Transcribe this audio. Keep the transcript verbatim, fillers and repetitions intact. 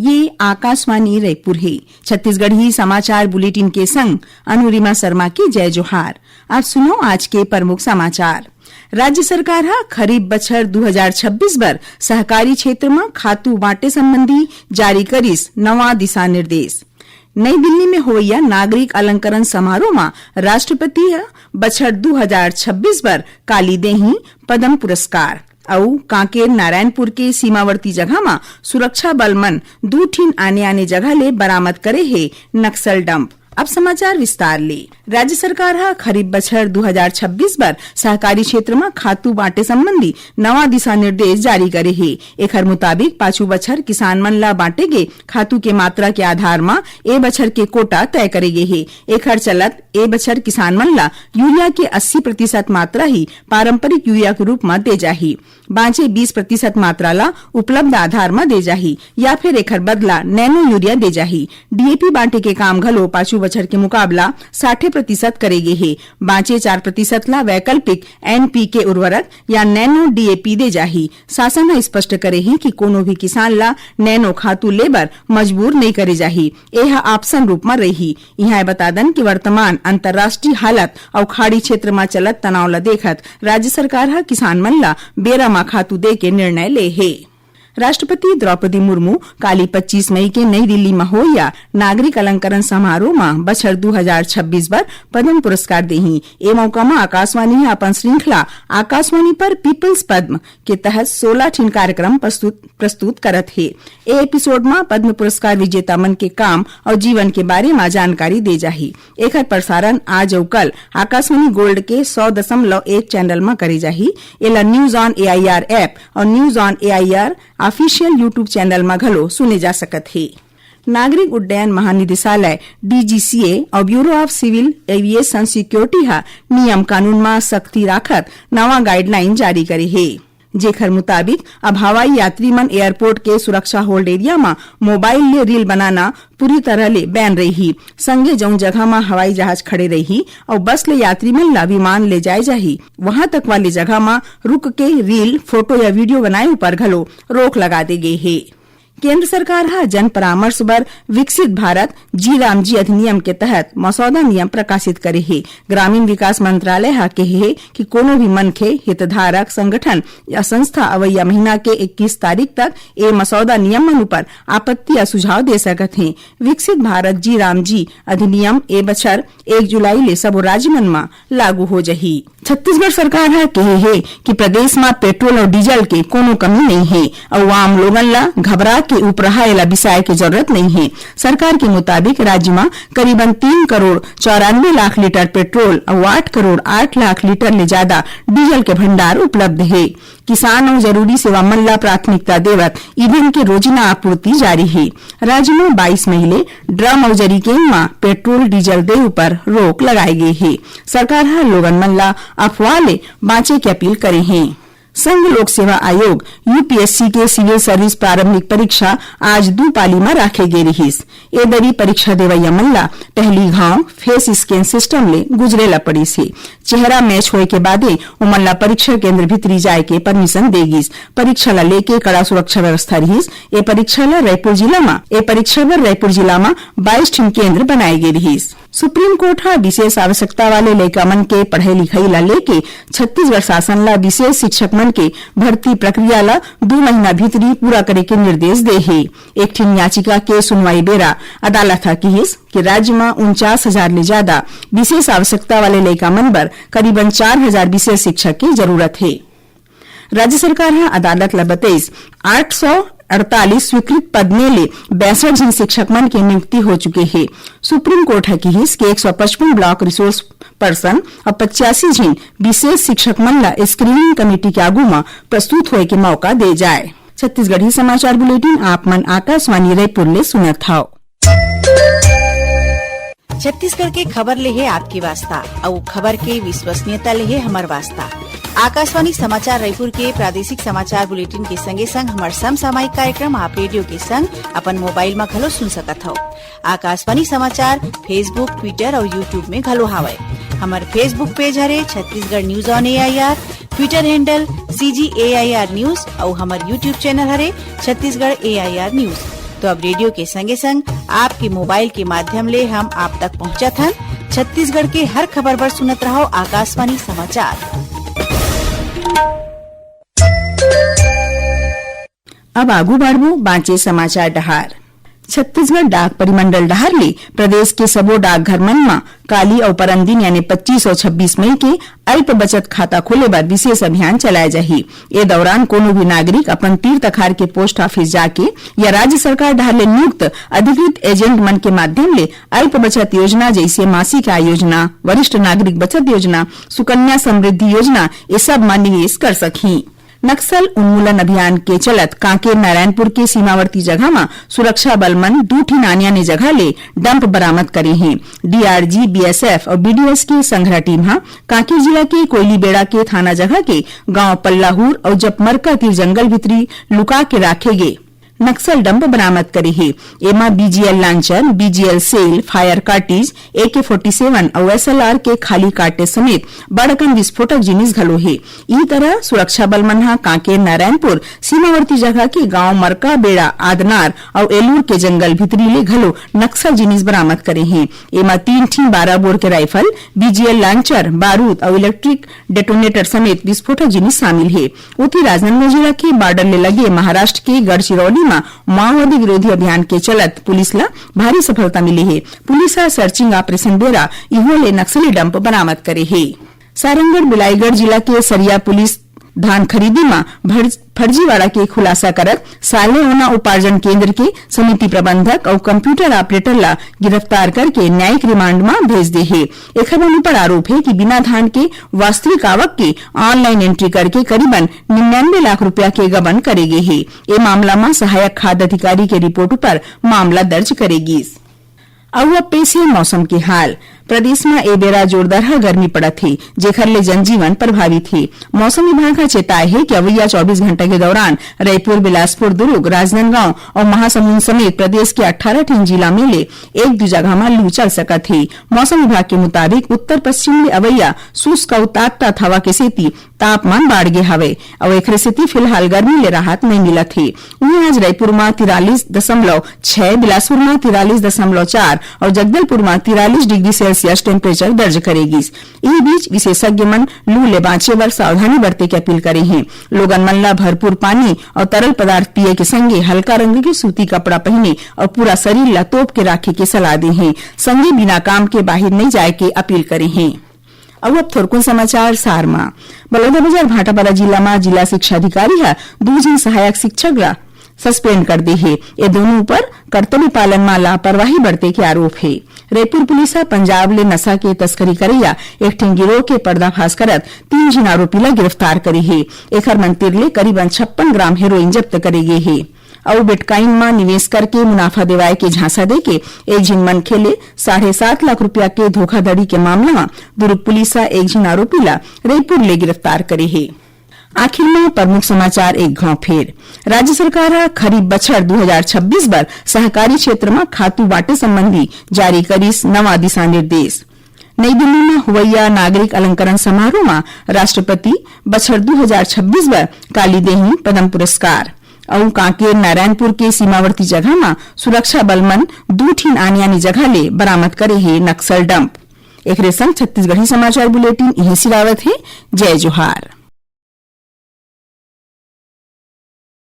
ये आकाशवाणी रायपुर हे। छत्तीसगढ़ी समाचार बुलेटिन के संग अनुरिमा शर्मा के जय जोहार। अब सुनो आज के प्रमुख समाचार। राज्य सरकार ह खरीफ बछर दू हजार छब्बीस बर सहकारी क्षेत्र म खातू बांटे संबंधी जारी करिस नवा दिशा निर्देश। नई दिल्ली में होवइया नागरिक अलंकरण समारोह म राष्ट्रपति ह बछर दू हजार छब्बीस बर काली देही पद्म पुरस्कार। अउ कांकेर नारायणपुर के सीमावर्ती जगह म सुरक्षा बल मन दू ठिन आने-आने जगह ले बरामद करे हे नक्सल डंप। अब समाचार विस्तार ले। राज्य सरकार ह खरीफ बछर दू हजार छब्बीस बर सहकारी क्षेत्र म खातू बांटे संबंधी नवा दिशा निर्देश जारी करे हे। एखर मुताबिक पाछू बछर किसान मन ल बांटे गे खातू के मात्रा के आधार म ए बछर के कोटा तय करे गे हे। एखर चलत ए बछर किसान मन ल यूरिया के अस्सी प्रतिशत मात्रा ही पारंपरिक यूरिया के रूप म दे जाही। बांचे बीस प्रतिशत मात्रा ला उपलब्ध आधार म दे जाही या फिर एखर बदला नैनो यूरिया दे जाही। डीएपी बांटे के काम घलो पाछू बछर के मुकाबला साठे प्रतिशत करे गे हे। बांचे चार प्रतिशत ला वैकल्पिक एनपीके उर्वरक या नैनो डीएपी दे जाही। शासन ह स्पष्ट करे हे कि कोनो भी किसान ला नैनो खातू ले बर मजबूर नइ करे जाही। एह ऑप्शन रूप म रही। इहां ए बता दन कि वर्तमान अंतर्राष्ट्रीय हालत अउ खाड़ी क्षेत्र म चलत तनाव ल देखत राज्य सरकार ह किसान मन ल बेरा म खातू दे के निर्णय ले हे। राष्ट्रपति द्रौपदी मुर्मू काली पच्चीस मई के नई दिल्ली म होइया नागरिक अलंकरण समारोह म बछर दू हजार छब्बीस बर पद्म पुरस्कार देही। ए मौका म आकाशवाणी ह अपन श्रृंखला आकाशवाणी पर पीपल्स पद्म के तहत सोलह ठिन कार्यक्रम प्रस्तुत, प्रस्तुत करत हे। ए एपिसोड म पद्म पुरस्कार विजेता मन के काम अउ जीवन के बारे म जानकारी दे जाही। एखर प्रसारण आज अउ कल आकाशवाणी गोल्ड के सौ दशमलव एक चैनल म करे जाही। एला News on AIR app अउ News on AIR official YouTube channel म घलो सुने जा सकत हे। नागरिक उड्डयन महानिदेशालय, डीजीसीए, अउ bureau of civil aviation security ह नियम कानून म सख्ती राखत नवा गाइडलाइन जारी करे हे, जेखर मुताबिक अब हवाई यात्री मन एयरपोर्ट के सुरक्षा होल्ड एरिया म मोबाइल ले रील बनाना पूरी तरह ले बैन रही। संगे जउन जगह म हवाई जहाज खड़े रही अउ बस ले यात्री मन ला विमान ले जाए जाही, वहां तक वाली जगह म रुक के रील, फोटो या वीडियो बनाए ऊपर घलो रोक लगा दे गे हे। केंद्र सरकार ह जन परामर्श बर विकसित भारत जी राम जी अधिनियम के तहत मसौदा नियम प्रकाशित करे हे। ग्रामीण विकास मंत्रालय ह कहे हे कि कोनो भी मनखे, हितधारक, संगठन या संस्था अवइया महीना के इक्कीस तारीख तक ए मसौदा नियम मन ऊपर आपत्ति या सुझाव दे सकत हे। विकसित भारत जी राम जी अधिनियम ए बछर एक जुलाई ले सबो राज्य मन म लागू हो जही। छत्तीसगढ़ सरकार ह कहे हे कि प्रदेश म पेट्रोल अउ डीजल के कोनो कमी नइ हे अउ आम लोगन ल घबरा के उपराहा एला बिसाए के जरूरत नइ हे। सरकार के मुताबिक राज्य म करीबन तीन करोड़ चौरानवे लाख लीटर पेट्रोल अउ आठ करोड़ आठ लाख लीटर ले जादा डीजल के भंडार उपलब्ध हे। किसान अउ जरूरी सेवा मन ल प्राथमिकता देवत ईंधन के रोजिना आपूर्ति जारी हे। राज्य म बाईस मई ले ड्रम अउ जरीकेन म पेट्रोल डीजल दे ऊपर रोक लगाए गे हे। सरकार ह लोगन मन ल अफवाह ले बांचे के अपील करे हे। संघ लोक सेवा आयोग, यूपीएससी, के सिविल सर्विस प्रारंभिक परीक्षा आज दू पाली म राखे गे रिहिस। ए दरी परीक्षा देवइया मन ला पहली घांव फेस स्कैन सिस्टम ले गुजरे ला पड़िस हे। चेहरा मैच होए के बादे ओमन ला परीक्षा केंद्र भीतरी जाए के परमिशन दे गिस। परीक्षा ला लेके कड़ा सुरक्षा व्यवस्था रिहिस। ए परीक्षा ला रायपुर जिला म, ए परीक्षा बर रायपुर जिला म बाईस ठिन केंद्र बनाए गे रिहिस। सुप्रीम कोर्ट ह विशेष आवश्यकता वाले लइका मन के पढ़ई लिखई ला लेके छत्तीसगढ़ शासन ला विशेष शिक्षक मन के भर्ती प्रक्रिया ला दू महीना भीतरी पूरा करे के निर्देश दे हे। एक ठिन याचिका के सुनवाई बेरा अदालत ह किहिस कि राज्य म उनचास हजार ले जादा विशेष आवश्यकता वाले लइका मन बर करीबन चार हजार विशेष शिक्षक के जरूरत हे। राज्य सरकार ह अदालत ल बतइस, आठ सौ अड़तालीस स्वीकृत पद में ले बैसठ झन शिक्षक मन के नियुक्ति हो चुके हे। सुप्रीम कोर्ट ह किहिस कि एक सौ पचपन ब्लॉक रिसोर्स पर्सन अउ पचासी झन विशेष शिक्षक मन ल स्क्रीनिंग कमेटी के आगू म प्रस्तुत होए के मौका दे जाए। छत्तीसगढ़ी समाचार बुलेटिन आप मन आकाशवाणी रायपुर ले सुनत हव। छत्तीसगढ़ के खबर ले हे आपके वास्ता, अउ खबर के विश्वसनीयता ले हे हमर वास्ता। आकाशवाणी समाचार रायपुर के प्रादेशिक समाचार बुलेटिन के संगे संग हमर समसामयिक कार्यक्रम आप रेडियो के संग अपन मोबाइल म घलो सुन सकत हव। आकाशवाणी समाचार Facebook, Twitter अउ YouTube में घलो हावय। हमर Facebook पेज हरे Chhattisgarh news on AIR, Twitter handle CG AIR news अउ हमर YouTube चैनल हरे छत्तीसगढ़ एआईआर न्यूज। तो अब रेडियो के संगे संग आपके मोबाइल के माध्यम ले हम आप तक पहुंचत हन। छत्तीसगढ़ के हर खबर बर सुनत रहो आकाशवाणी समाचार। अब आगू बढ़बो बांचे समाचार डहार। छत्तीसगढ़ डाक परिमंडल डहार ले प्रदेश के सबो डाकघर मन म काली अउ परन दिन यानी पच्चीस अउ छब्बीस मई के अल्प बचत खाता खोले बर विशेष अभियान चलाए जाही। ए दौरान कोनो भी नागरिक अपन तीर तखार के पोस्ट ऑफिस जाके या राज्य सरकार डहार ले नियुक्त अधिकृत एजेंट मन के माध्यम ले अल्प बचत योजना जैसे मासिक आय योजना, वरिष्ठ नागरिक बचत योजना, सुकन्या समृद्धि योजना, ये सब म निवेश कर सकही। नक्सल उन्मूलन अभियान के चलत कांकेर नारायणपुर के सीमावर्ती जगह म सुरक्षा बल मन दू ठिन आने-आने जगह ले डंप बरामद करे हे। डीआरजी, बीएसएफ अउ बीडीएस के संघरा टीम ह कांकेर जिला के कोयलीबेड़ा के थाना जगह के गांव पल्लाहूर अउ जपमरका तीर जंगल भीतरी लुका के राखे गे नक्सल डंप बरामद करे हे। एमा BGL launcher, BGL cell, fire cartridge, AK forty seven अउ एसएलआर के खाली कार्टिज समेत बड़ अकन विस्फोटक जिनिस घलो हे। इही तरह सुरक्षा बल मन ह कांकेर नारायणपुर सीमावर्ती जगह के गांव मरका बेड़ा, आदनार अउ एलूर के जंगल भीतरी ले घलो नक्सल जिनिस बरामद करे हे। एमा तीन ठिन बारह बोर के राइफल, बीजीएल लांचर, बारूद अउ इलेक्ट्रिक डेटोनेटर समेत विस्फोटक जिनिस शामिल हे। उती राजनांदगांव जिला के बॉर्डर ले लगे महाराष्ट्र के गढ़चिरौली म माओवादी विरोधी अभियान के चलत पुलिस ला भारी सफलता मिले हे। पुलिस ह सर्चिंग ऑपरेशन बेरा इहों ले नक्सली डंप बरामद करे हे। सारंगढ़ बिलाईगढ़ जिला के सरिया पुलिस धान खरीदी म भर-, फर्जीवाड़ा के खुलासा करत साले ओना उपार्जन केंद्र के समिति प्रबंधक अउ कंप्यूटर ऑपरेटर ला गिरफ्तार करके न्यायिक रिमांड म भेज दे हे। एखर म ऊपर आरोप हे कि बिना धान के वास्तविक आवक के ऑनलाइन एंट्री करके करीबन निन्यानवे लाख रुपया के गबन करे गे हे। ए मामला म सहायक खाद्य अधिकारी के रिपोर्ट ऊपर मामला दर्ज करे गिस। अउ अब पेश हे मौसम के हाल। प्रदेश म ए बेरा जोरदार ह गर्मी पड़त हे, जेखर ले जनजीवन प्रभावित हे। मौसम विभाग ह चेताय हे कि अवइया चौबीस घंटा के दौरान रईपुर, बिलासपुर, दुर्ग, राजनांदगांव अउ महासमुंद समेत प्रदेश के अट्ठारह ठिन जिला में ले एक दू जगह म लू चल सकत हे। मौसम विभाग के मुताबिक उत्तर पश्चिम ले अवइया शुष्क अउ तात-तात हवा के सेती तापमान बाढ़ गे हवय अउ एखरे सेती फिलहाल गर्मी ले राहत नइ मिलत हे। उहें आज रईपुर म तिरालीस दशमलव छह, बिलासपुर म तिरालीस दशमलव चार अउ जगदलपुर म तिरालीस डिग्री सेल्सियस टेम्परेचर दर्ज करे गिस। इही बीच विशेषज्ञ मन लू ले बांचे बर सावधानी बरते के अपील करे हें। लोगन मन ल भरपूर पानी अउ तरल पदार्थ पिए के संगे हल्का रंग के सूती कपड़ा पहिने अउ पूरा शरीर ल तोप के राखे के सलाह दे हें। संगे बिना काम के बाहिर नइ जाए के अपील करे हें। अउ अब थोरकुन समाचार सार म। बलौदाबाजार भाटापारा जिला म जिला शिक्षा अधिकारी ह दू झन सहायक शिक्षक ला सस्पेंड कर दे हे। ए दोनों ऊपर कर्तव्य पालन म लापरवाही बरते के आरोप हे। रईपुर पुलिस ह पंजाब ले नशा के तस्करी करइया एक ठिन गिरोह के पर्दाफाश करत तीन झन आरोपी ला गिरफ्तार करे हे। एखर मन तिर ले करीबन छप्पन ग्राम हेरोइन जब्त करे गे हे। अउ बिटकॉइन म निवेश करके मुनाफा देवाए के झांसा देके एक झिन मनखे ले साढ़े सात लाख रुपया के धोखाधड़ी के मामला म दुर्ग पुलिस ह एक झिन आरोपी ला रईपुर ले गिरफ्तार करे हे। आखिर म प्रमुख समाचार एक घाव फेर। राज्य सरकार ह खरीफ बछर दू हजार छब्बीस बर सहकारी क्षेत्र म खातू बांटे संबंधी जारी करिस नवा दिशा निर्देश। नई दिल्ली म होवइया नागरिक अलंकरण समारोह म राष्ट्रपति बछर दू हजार छब्बीस बर काली देही पद्म पुरस्कार। अउ कांकेर नारायणपुर के सीमावर्ती जगह म सुरक्षा बल मन दू ठिन आने-आने जगह ले बरामद करे हे नक्सल डंप। एकरे संग छत्तीसगढ़ी समाचार बुलेटिन इहें सिरावत हे। जय जोहार।